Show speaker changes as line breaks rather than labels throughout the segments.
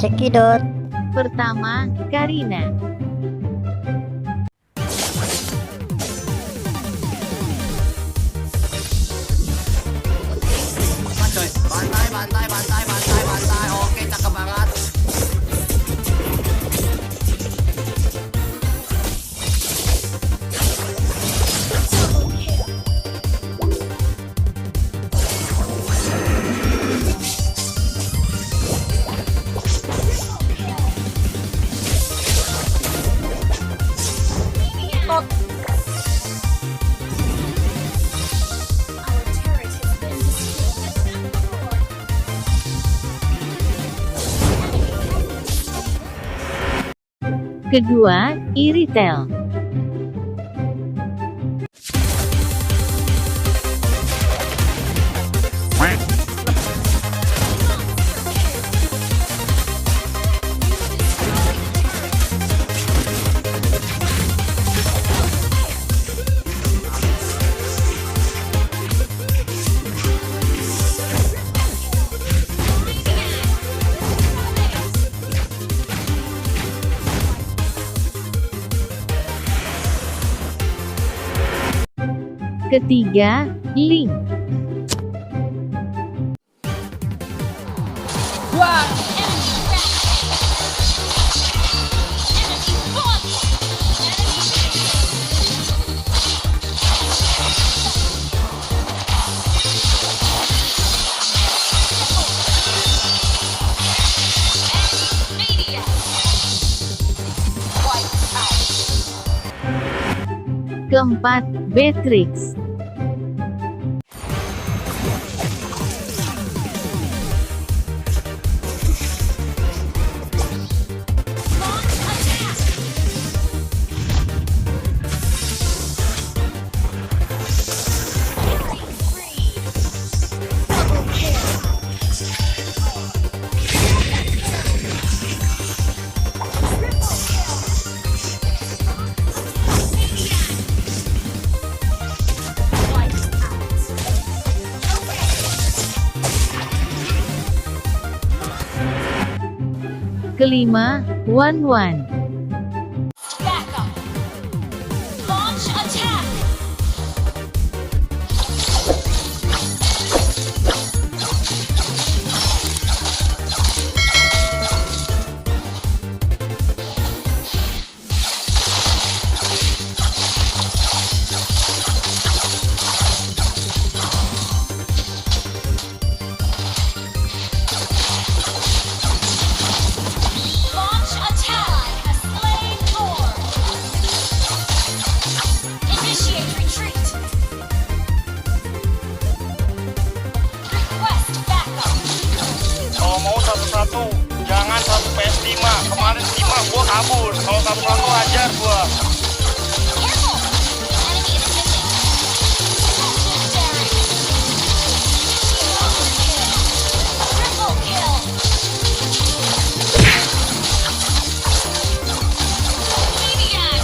Cekidot.
Pertama, Karina.
Coy, bantai, bantai, bantai, bantai, bantai. Oke, cakep banget.
Kedua, Iritel. Ketiga, Link. Keempat, Beatrix. Kelima, Wan.
Backup. Launch attack. Launch attack. Has slain Thor. Initiate retreat. Request backup.
Kalau mau satu-satu, jangan satu PS5. Kemarin 5 gua kabur. Kalau kabur ajar gua.
Careful. Enemy is missing. Legendary. Triple kill. Maniac.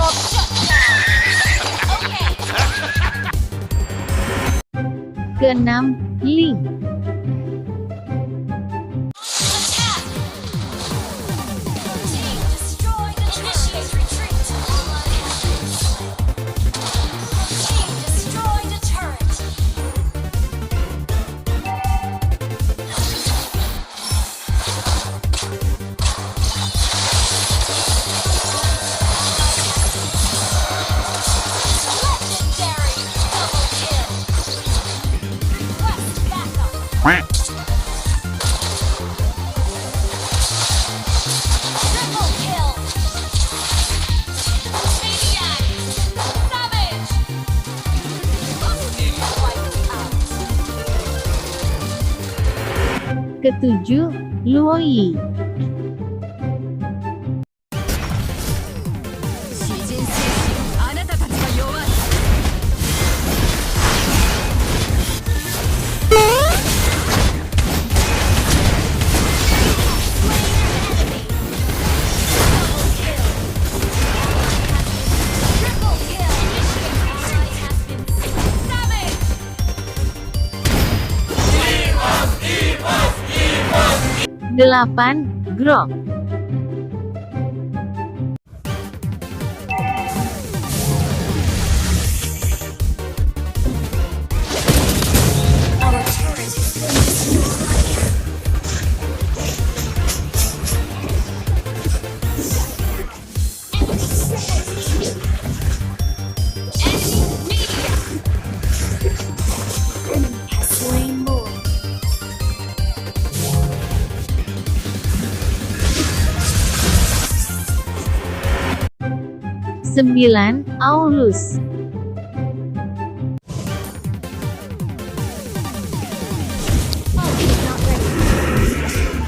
Shut down. Okay.
Keenam, Link.
Attack. Team destroyed. Initiate retreat. Team destroyed a turret. Legendary. Double kill. Request backup. Triple kill. Maniac. Savage. Wiped out.
Ketujuh, Luoyi.
Triple kill. Savage.
8. Grok.
Our turret has been destroyed. Enemy has slain more.
9. Aulus.
Oh, he's not ready.
10.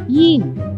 Yin.